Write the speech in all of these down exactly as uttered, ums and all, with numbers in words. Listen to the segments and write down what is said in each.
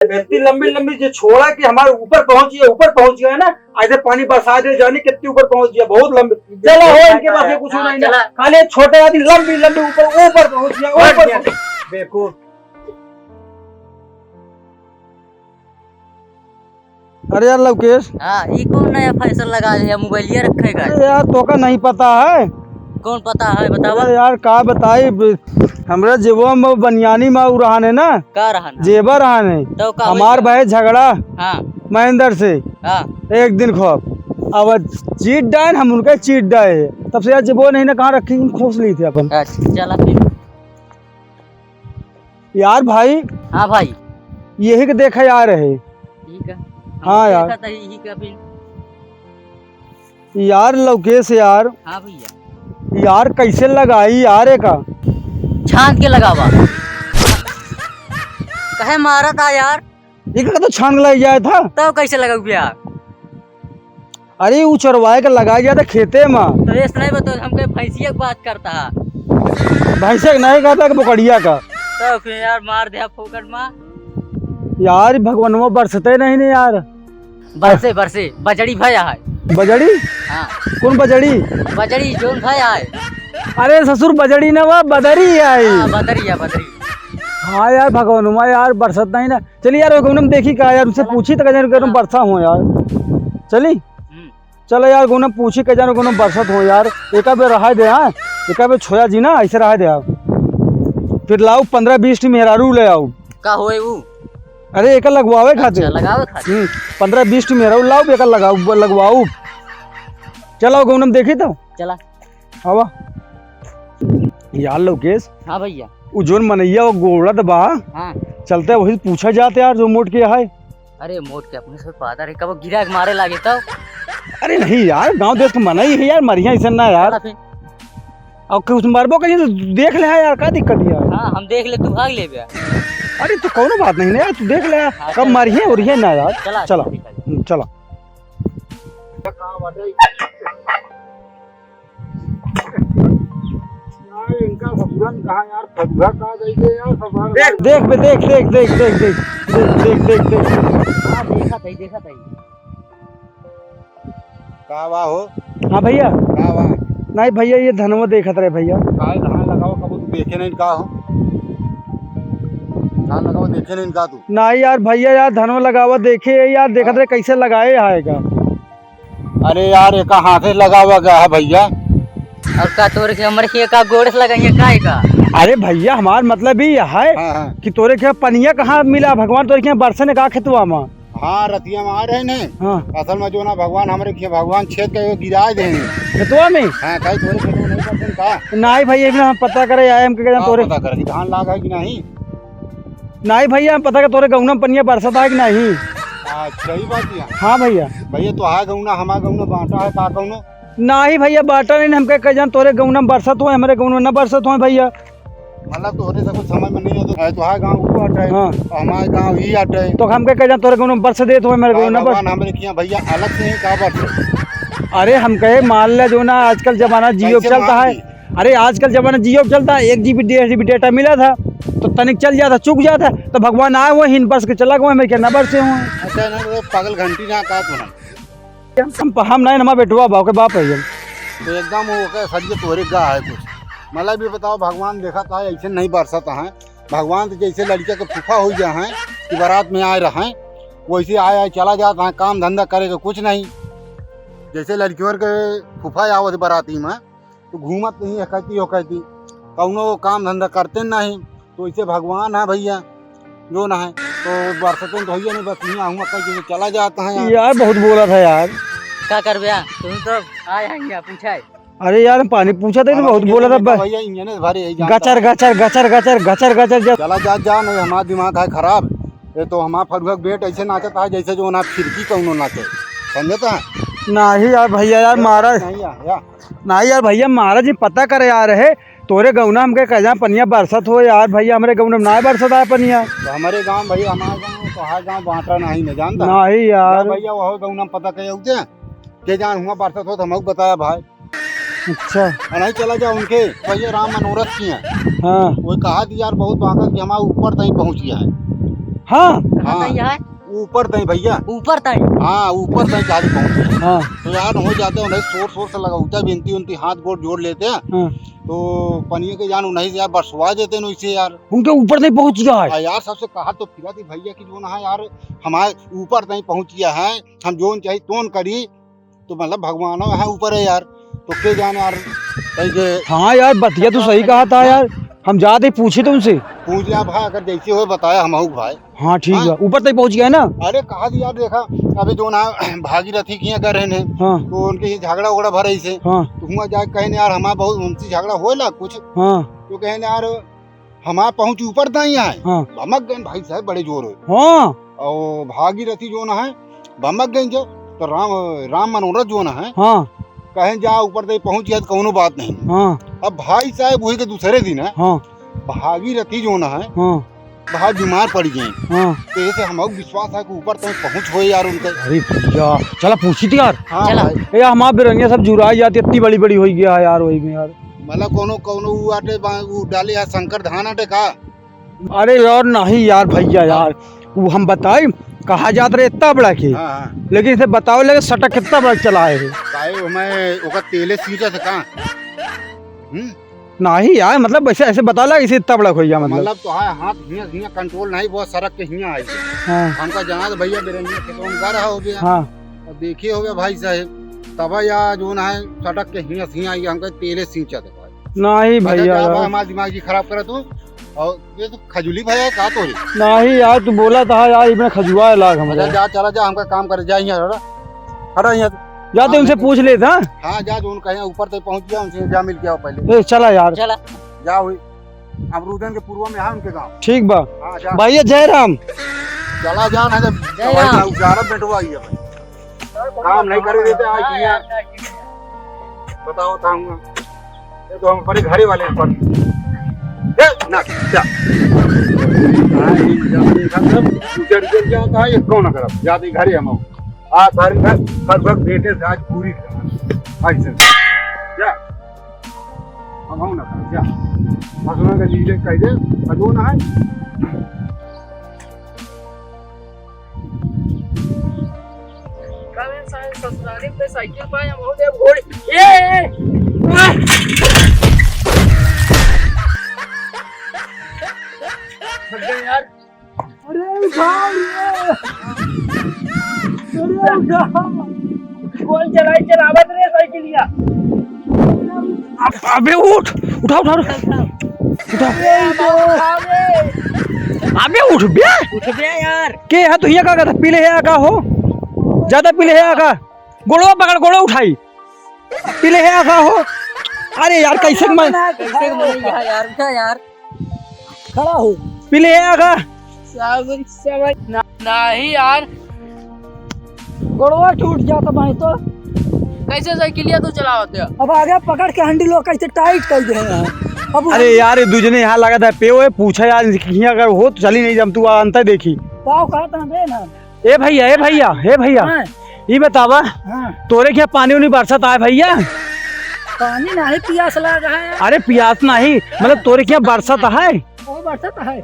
इतनी लंबी लंबी जो छोड़ा कि हमारे ऊपर पहुंच गया, ऊपर पहुंच गया है ना, ऐसे पानी बरसा दे, जाने कितने ऊपर पहुंच गया, बहुत लंबी। चला हो, इनके पास ये कुछ हाँ, नहीं ना। चला। खाली छोटे आदमी लंबी लंबी ऊपर, ऊपर पहुंच गया, ऊपर पहुंच गया। बेवकूफ। अरे यार लवकेश। हाँ, ई कौन नया फैशन लगा लिया, मोबाइलिया रखे का? अरे यार, तोका नहीं पता है? कौन पता है, बतावा। अरे यार, का बताई, ब-, हमरा जेबवा में बनियानी में उ रहन है ना, का रहन है? जेबा रहन है। तो का हमार होइगा? भए झगड़ा हाँ। महेंद्र से। हाँ। एक दिन खूब। अब चीट डाइन, हम उनका चीट डाए। तब से यार जेबवा नहीं ना, कहाँ रखी, खोस ली थी अपन। अच्छा, चला फिर। यार भाई। हाँ भाई। यही के देखा यार है। ठीक है। हाँ यार। देखा था यही का फिर। यार लवकेश यार। हाँ भैया। यार कैसे लगाई यार एका? छान के लगावा। कहे मारा था यार। एका तो छान के लगाई जाए था। तब कैसे लगाऊ भैया? अरे उ चरवाए के लगाई जाए था खेते में। तो ऐसे नहीं बता, हमके भैंसिया के बात करता है। भैंसिया के नहीं कहता कि बोकड़िया का। तो फिर यार मार दे फोकट में। यार भगवानवा बरसते नहीं ने यार। बरसे, बरसे, बजड़ी भया है। बजड़ी? हाँ। कौन बजड़ी? बजड़ी, जोन भया है। अरे ससुर, बजड़ी ना, वह बदरी है। हाँ, बदरी है, बदरी। हाँ यार, भगवानुमा यार, बरसत नहीं ना। चलिए यार, ओके, उन्हें देखी का यार, उनसे चला। पूछी तो कह जाने, चला। बरसा हो यार। चली? हम्म। चलो यार, उन्हें पूछी कह जाने, उन्हें बरसत हो यार। एका बेर रहा दे, हाँ? एका बेर छोया जी ना, ऐसे रहा दे आप। फिर लाओ, पन्द्रह बीस ठी मेहरारू ले आओ। का होए ऊ? अरे, एकर लगवावे खातिर। अच्छा, लगावे खातिर। हम्म, पन्द्रह बीस ठी मेहरारू लाउब, एकर लगाउब, लगवाउब। चला, गौनम देखी तो। चला। आवा। यार लवकेश। हाँ भैया। उ जोन मनैया वो गोड़त बा। हाँ। चलते वही पूछा जात यार, जो मोट के है। अरे, मोट के अपने से पादर है, कब गिरा के मारे लागे तो। अरे नहीं यार, गांव देश के मनई है यार, मरिया ऐसा ना यार। चला फिर। और कुछ मरबो कहीं तो देख ले यार, का दिक्कत है यार? हाँ, हम देख ले, तू भाग ले बे। अरे तो कौनो बात नहीं ना यार, तू देख ले यार, हाँ, कब चल। मरिए उरिए ना यार। चला, चला। ठीक है। हम्म, चला। यार, इनका ससुरन कहाँ यार, फगुआ का गई है यार, सब यार। देख, देख बे, देख, देख। हाँ, देखा था, देखा था। का बा हो? हाँ भैया। का बा? नहीं भैया, ये धनवा देखत रहे भैया। काहे धान लगावा कबो तू देखे नहीं का हो? धान लगावा देखे नहीं का तू? नहीं यार भैया, यार धनवा लगावा देखे यार, देखत रहे कैसे लगाए आएगा। अरे यार, एका हाथे लगावा गया है भैया। और का तोरे के हमरे के का गोड़ से लगाइए का एका? अरे भैया, हमार मतलब ही है हाँ, हाँ। कि तोरे के पनिया कहाँ मिला, भगवान तोरे के बरसन का खेतवा में। हाँ, रतिया में आ रहे ने। हाँ। असल में जो ना भगवान हमरे के भगवान छेद के गिरा दे हैं। खेतवा में? हाँ, कहीं तोरे खेतवा नहीं करते का? नहीं भाई, ये भी हम पता करे आए, हम के का तोरे पता करे कि धान लाग है कि नहीं? नहीं भैया, हम पता करे तोरे गौना में पनिया बरसत है कि नहीं? अच्छा, सही बात है। हाँ भैया। भैया, तोहार गौना, हमार गौना बांटा है का कौनो? नहीं भैया, बांटा नहीं, हमके कह जान तोरे गौना में बरसत होए, हमरे गौना में न बरसत होए भैया। मतलब तोहरे से कुछ समझ में नहीं आता। तोहार गाँव ऊ हटे, हाँ। और हमार गाँव ई हटे। तो हमके कह जान तोरे कोनो बरस देत हो, मेरे का को ना बरस। भगवान हमरे किया भैया अलग से ही का बरस? अरे हम कहे मान ले जो ना आजकल जमाना जियो कैसे चलता मान है। ली? अरे आजकल जमाना जियो चलता है, एक जीबी डेढ़ जीबी डेटा मिला था तो तनिक चल जाता, चुक जाता, तो भगवान आए हुए हिन बरस के चला गए, मेरे क्या ना बरसे हुए। अच्छा ना, वो पागल घंटी ना का तू ना। हम, हम नहीं, हमार बेटवा बा, ओके बाप है हम। तो एकदम ओके सरिये तोरे गा है कुछ। मतलब ये बताओ, भगवान देखत है, ऐसे नहीं बरसत है। भगवान तो जैसे लड़किया के फूफा हो गया है कि बारात में आए रहे, वैसे आए आए चला जाता है, काम धंधा करे के कुछ नहीं। जैसे लड़कियों के फूफा आवत है बाराती में, तो घूमत नहीं है, कहती हो कहती, कौनो काम धंधा करते नहीं, तो इसे भगवान है भैया, जो ना है, तो बरसते तो भैया नहीं, बस यहाँ हूँ कह के चला जाता है यार। यार बहुत बोला था यार। का करबे यार? तुम तो आए हैं यहाँ पूछा है। अरे यार, हम पानी पूछा था, तो बहुत बोला था, ब-, भैया, इंजन है, भारी यही जानता गचर, है। गचर, गचर, गचर, गचर, गचर, जब चला जा, जा, नहीं, हमारा दिमाग है खराब। ये तो हमारा फरुआ बेट ऐसे नाचता है, जैसे जो ना फिरकी कौनो नाचे, समझता है? नहीं यार भैया, यार, या, मारा नहीं यार, या। नहीं यार भैया, महाराज जी पता करे आ रहे, तोरे गौना हमके कजा पनिया बरसत हो यार भैया, हमरे गौना में ना बरसत आए पनिया। तो हमारे गाँव भैया, हमारे गाँव, तोहार गाँव बांटा नहीं, मैं जानता। नहीं यार। ना भैया, वह गौना में पता कहे उठे, के जान हुआ बरसत हो तो हमको बताया भाई। अच्छा। और नहीं चला जा उनके, भैया राम मनोरथ की हैं। हाँ। वो कहा थी यार बहुत बांका कि हमारे ऊपर तक पहुँच गया है। हाँ। कहाँ हाँ। तई है? ऊपर तई भइया। ऊपर तई? हाँ, ऊपर तई कहाँ पहुँची। हाँ। तो यार हो जाते हैं, उन्हें शोर शोर से लगाउता, बिनती उनती हाथ गोड़ जोड़ लेते हैं। हाँ। तो पनिया के जान उन्हीं से यार बरसवा देते हैं उनसे यार। उनके ऊपर तई पहुँच गया है। हाँ यार, सबसे कहा तो फिरा थी भइया कि जौन है यार, हमारे ऊपर तई पहुँच गया है, हम जौन चाही तौन करी। तो मतलब भगवान है ऊपर है यार, तो के जाने यार, कहीं के हाँ यार, बतिया तो सही कहा था यार, हम जाते पूछे तो उनसे। पूछ लिया भाई, अगर जैसे हो बताया हम आऊ भाई। हाँ, ठीक हाँ। बा, ऊपर तक पहुँच गया ना। अरे कहा थी यार, देखा अभी जौन है भागीरथी किहाँ गए रहे ने, हाँ। तो उनके ये झगड़ा उगड़ा भरे से, हाँ। तो हुआ जाए कहे ने यार, हमारा बहुत उनसे झगड़ा होएला कुछ, हाँ। तो कहे ने यार, हमार पहुँच ऊपर तई है। हाँ। भमक गए भाई साहब बड़े जोर हो। हाँ। और भागीरथी जौन है, भमक गए जो, तो राम, राम मनोरथ जौन है, हाँ। कहें जा ऊपर तई पहुँच गया तो कौनो बात नहीं। हाँ। अब भाई साहब वही के दूसरे दिन है, हाँ। भागीरथी जौन है, हाँ। बहुत बीमार पड़ गई। हाँ। तो ऐसे हम विश्वास है कि ऊपर तई पहुँच होए यार उनके। अरे भइया, चला पूछी थी यार। हाँ चला। भाई। ए, हमार बिरनिया सब जुराई जाती, इतनी बड़ी बड़ी होई गया है यार, वही में यार। मतलब कौनो, कौनो ऊ आटे बा-, ऊ डाले है शंकर धान आटे का? अरे यार, नहीं यार भइया यार, ऊ हम बताई, कहा जात रहे इतना बड़ा के, हाँ, हाँ। लेकिन इसे बताओ लगे सटक कितना बड़ा चला है। काहे हमें ओकर तेले सींचा था का? हम्म? नहीं यार, मतलब ऐसे, ऐसे बता लगे इसे इतना बड़ा हो गया, मतलब। मतलब तो है, हाथ हियाँ, हियाँ control नहीं, बहुत सड़क के हियाँ आई। हाँ। हमका जाना तो भइया बिरनिया खेतों में गा रहा हो गया। हाँ। और देखिए हो गया भाई साहब, तब या जौन है सड़क के हियाँ, हियाँ आई, हमका तेले सींचा था भाई। नहीं अच्छा, भइया जा यार। बा, हमार दिमाग जी खराब करा तू। और ये तो खजुली भइया का तोरी? नहीं यार, तू बोला था यार, इबे खजुआ लाग अच्छा, हमारे। जा, चला जा, हमका काम करे, जा यहाँ, हटा। हटा यहाँ से। जाते हाँ, उनसे जा। पूछ लेत, हाँ? हाँ, जा, जो उनका यहाँ ऊपर तक पहुँच गया, उनसे जा मिल के आओ पहले। ए, चला यार। चला। जा वही, अमरूदन के पूर्व में है उनके गाँव। ठीक बा। हाँ, जा। भइया, जय राम। चला जा, ना जब जय राम। उजारा बेटवा आई है भाई। काम नहीं करे देते आज हाँ, दुनिया। यार, नहीं। बताओ, बताऊंगा। ये तो हम अपने घरे वाले पर। ए, ना, जा। हाँ, ये मजा में देखा सब। उजर, उजर क्या होता है, ये कौन करब? जाते घरे हम आओ। आज सारी घर, हर वक्त बेटे से आज पूरी करना। आज से। जा। हम आओ ना, जा। भगवान का जीजे कह दे, भगवान है। कल साले ससुरारी पे साइकिल पाए, हम हो गए घोड़ी। ए, ए, ए। भाग गए यार। अरे उठा रे। अरे उठा। कौन चलाई चलावत रे साइकिलिया? अब, अबे उठ, उठा, उठा, उठा। उठा। अबे उठ बे। उठ बे यार। के है तो ये का कहता? पीले है का हो? ज्यादा पीले है का? गोड़वा पकड़, गोड़वा उठाई। पीले है का हो? अरे यार, कैसे मैं कैसे मैं यार, यार, उठा यार। खड़ा हो। पीले है का? साबुन, साबुन। ना, नहीं यार। गोड़वा टूट जाता भाई तो। कैसे साइकिलिया तू चलावत है? अब आगे पकड़ के handle लो, कैसे tight कर दे हैं। अब अरे यार, ये दू जने यहाँ लगा था, पेव है, पूछा यार, इनसे कि हियाँ अगर हो तो चली नहीं, जब तू अंतर देखी। पाव कहा था बे ना। ए भइया, ए भइया, ए भइया, हाँ। ई बतावा, हाँ। तोरे क्या पानी उनी बरसत आए भइया? पानी नहीं, पियास लग रहा है। अरे पियास नहीं, मतलब तोरे क्या बरसत है? वो बरसत है।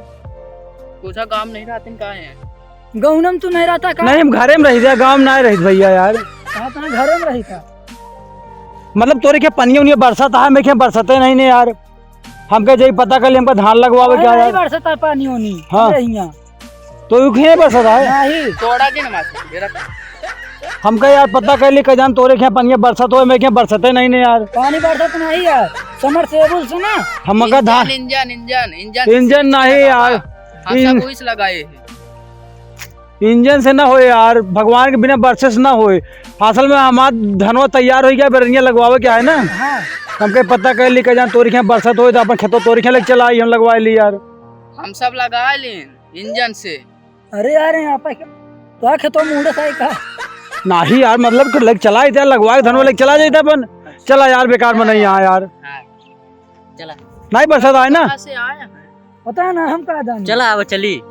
पूछा गाँव में नहीं रहते, कहाँ है? गाँव में तू नहीं रहता का? नहीं, हम घरे में रही जा, गाँव में नहीं रही भइया यार। हाँ, तो घरे में रही था। मतलब तोरे के पनिया उनिया बरसत है, मैं के बरसते नहीं ने यार। हमके जई पता कर ले, हमका धान लगवावे अरे क्या नहीं यार? बरसत है पानी उनी। हाँ। अरे हियाँ। तो यू के बरसत है? नहीं। तोड़ा के ना मार, ये रख। हमका यार पता कर ले, का जान तोरे के पनिया बरसत हो, मैं के बरसते नहीं ने यार। पानी बरसत नहीं है, submersible से ना। हमका धान इंजन, इंजन, इंजन, इंजन नहीं यार। हाँ, सब इन- वही से लगाए हैं। इंजन से ना होए यार, भगवान के बिना बरसे से ना होए। असल में हमार धनवा तैयार हो गया, बेरनिया लगवावे क्या है ना। हाँ। हमके पता कर ली, का जान तोरी के बरसत होए तो अपन खेतो तोरी के लेके चला आई, हम लगवा ली यार। हम सब लगा ली इंजन से। अरे यार, यहाँ पे तो खेतो मुंडे से का? नहीं यार, मतलब कि लेके चला आई, लगवा के धनवा लेके चला जाता अपन। चला यार, बेकार में नहीं यहाँ यार। हाँ। चला। नहीं बरसत आए ना। कहाँ से आए हैं? पता है ना, हम कहाँ जाने। चला, अब चली।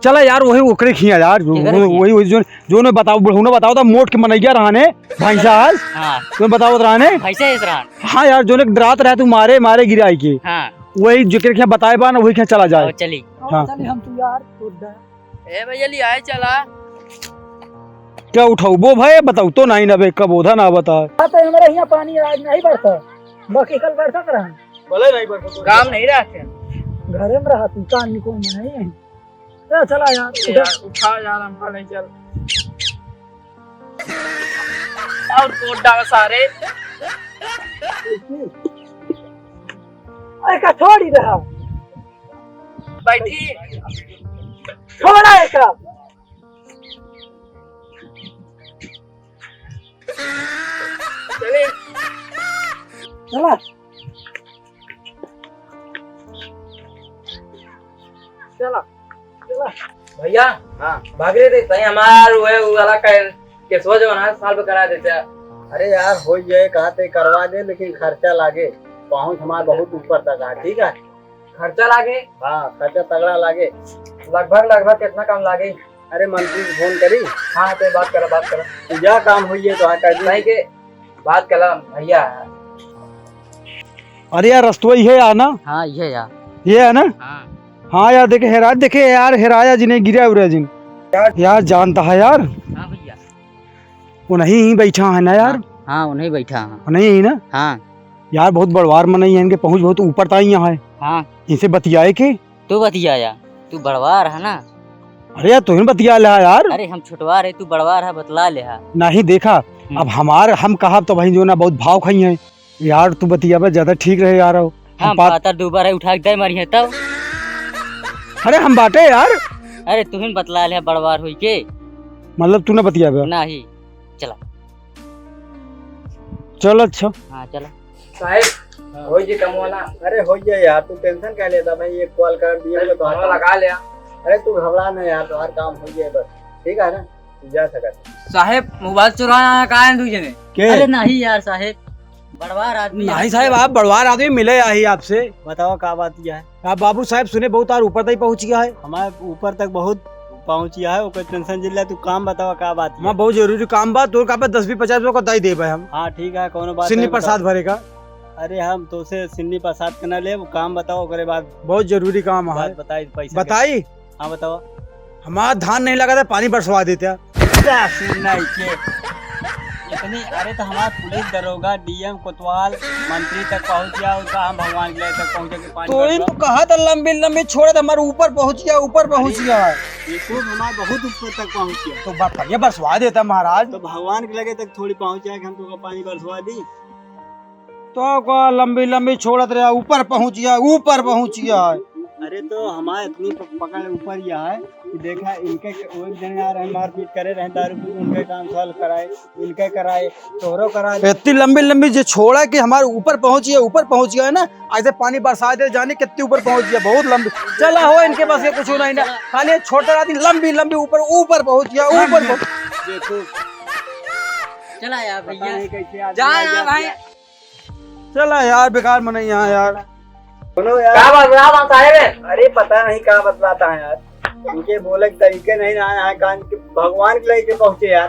चला यार, वही ओकरे खिया यार, जो, केकरे खिया? वही, वही जो, जो ने बताओ, बुढ़ऊ ने बताओ था, मोट के मनैया रहने, भैंसा आज। हाँ। जो बताओ रहने। भैंसा इस रहन। हाँ यार, जो ने डरात रहे तू मारे, मारे गिराई के। हाँ। वही जेकरे खिया बताए बा ना, वही खिया चला जाए। अब चली। हाँ। चली हम तू यार, तू डर। ए भैया, लियाए चला। क्या उठाऊ बो भाई, बताऊ तो नहीं ना बे, कब ओधा ना बता। हाँ, तो हमारे यहाँ पानी आज नहीं बरसा, बाकी कल बरसत रहा। भले नहीं बरसा। काम नहीं रहते। घरे में रहती, काम निको में नहीं है। ए, चला यार, ए उठा। यार, उठा यार, हमका नहीं चल। और कोट डाल सारे। अरे का छोड़ ही रहा। बैठी। छोड़ा है का? चले। चला। चला, चला। भैया, हाँ। भाग रहे थे, तहीं हमार उहे, उ वाला के-, केसवा जवन है, solve करा देते। अरे यार, हो जाए, कहा थे करवा दे, लेकिन खर्चा लागे, पहुँच हमार बहुत ऊपर तक आ, ठीक है? खर्चा लागे? हाँ, खर्चा तगड़ा लागे। लगभग, लगभग कितना कम लागे? अरे, मंत्री से फोन करी। हाँ, तो बात करा, बात करा। तू जा, काम होइए तो हाँ कर दी। नहीं के बात करा भैया। अरे यार, रस्तवा ये है यार ना? हाँ, ये यार। ये है ना? हाँ। हाँ यार, देखे हेरा, देखे यार, हेराया जिन्हें गिरा उरा जिन। यार, यार, जानता है यार। हाँ भैया। वो नहीं ही बैठा है ना यार? हाँ, हाँ, उन्हीं बैठा है। वो नहीं ही ना? हाँ। यार, बहुत बड़वार मनई है, इनके पहुँच बहुत ऊपर ताई यहाँ है। हाँ। इनसे बतियाए के? तू बतियाया, तू बड़वार है ना? अरे यार, तू ही बतिया ले यार। अरे, हम छोटवार है, तू बड़वार है, बतला ले हा। नहीं देखा, हम्म। अब हमार, हम कहा तो भाई जो ना बहुत भाव खाई हैं। यार, तू बतियाबे ज्यादा ठीक रहे यार। हम हम बात पातर दूबर है, उठा के दे मारी है तब। अरे, हम बाटे यार। अरे, तू ही बतला ले हा, बड़वार होई के। मतलब, तू ना बतियाबे? नहीं, चला। चल, अच्छा। हाँ, चला। साहेब, हाँ। हो जे कमवा ना। अरे, हो जाए यार, तू tension काहे लेता भाई, एक call कर दिए अरे, तो कमवा लगा ले। अरे, तू घबरा ना यार, तुम्हारा काम हो जाए बस, ठीक है ना, तू जा सकत। साहेब, mobile चुराना है, कहाँ है तू जने? के? अरे नहीं यार साहेब, बड़वार आदमी है। नहीं साहेब, आप बड़वार आदमी मिले आई आपसे। बताओ का बात यह है? आप बाबू साहेब सुने बहुत आर ऊपर तक पहुँच गया है। हमारे ऊपर तक बहुत पहुँच गया है, ओकर tension जिन ले, तू काम बतावा का बात है? हमार बहुत जरूरी काम बा, तोर का पे दस बीस पचास रुपया का दई देबे हम। हाँ, ठीक है, कौनो बात सिन्नी नहीं, प्रसाद बताओ। भरे का। अरे, हम तोसे सिन्नी प्रसाद के ना लेब, काम बताओ, ओकरे बाद बहुत जरूरी काम है। बात बताई, पैसा के। बताई? हाँ, बताओ। हमार धान नहीं लगा था, पानी बरसवा देते। क्या सुनना है के? इतनी, अरे, तो हमार पुलिस, दरोगा, DM, कोतवाल, मंत्री तक पहुँच गया, और का हम भगवान के लगे तक पहुँचे के पानी तो बरसवा? तो कहा था लंबी लंबी छोड़े, तो हमारे ऊपर पहुँच गया, ऊपर पहुँच गया। ये खूब हमार बहुत ऊपर तक पहुँच गया। तो बा-, पानी बरसवा देता महाराज। तो भगवान के लगे तक थोड़ी पहुँच जाए कि हम तो पानी बरसवा दी। तो का लंबी लंबी छोड़त रहा, ऊपर पहुँच गया, ऊपर पहुँच गया है। अरे तो हमारे इतनी प-, पकड़ ऊपर यह है कि देखा इनके क-, वो एक जने आ रहे हैं, मारपीट करे रहे, दारू पी के उनके काम solve कराए, इनके कराए, तोहरो करा दे। इतनी लंबी लंबी जो छोड़ा कि हमारे ऊपर पहुँच गया, ऊपर पहुँच गया है ना, ऐसे पानी बरसा दे, जाने कितनी ऊपर पहुँच गया, बहुत लंबी। चला हो, इनके पास ये कुछ नहीं ना, खाली ये छोटा आदमी लंबी लंबी ऊपर, ऊपर पहुँच गया, ऊपर पहुँच। देखो। चला यार पता भैया। नहीं कैसे आदमी जा आ यार गया। भाई। चला यार, बेकार मनई यहाँ यार। सुनो यार। का बतलाता है रे? अरे पता नहीं का बतलाता है यार, इनके बोले के तरीके नहीं ना आए हैं, कान के भगवान के लगे पहुँचे यार।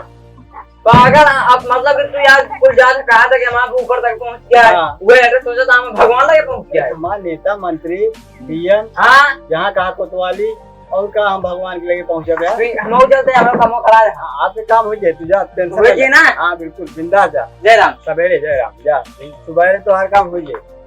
पागल, अब मतलब कि तू यार कुल जान कहाँ तक है, वहाँ पे ऊपर तक पहुँच गया है। हाँ। वो ऐसे सोचा था, हम भगवान लगे पहुँच गया है। हमार नेता मंत्री, DM, हाँ। जहाँ कहा कोतवाली, और का हम भगवान के लगे पहुँचे गए। फिर हम लोग चलते हैं, हम लोग काम करा रहे हैं। हाँ, आपके काम हो जाए, तू जा, tension हो जाए ना? हाँ, बिल्कुल, बिंदास जा। जय राम। सवेरे, जय राम, जा। सुबह तो हर काम हो जाए।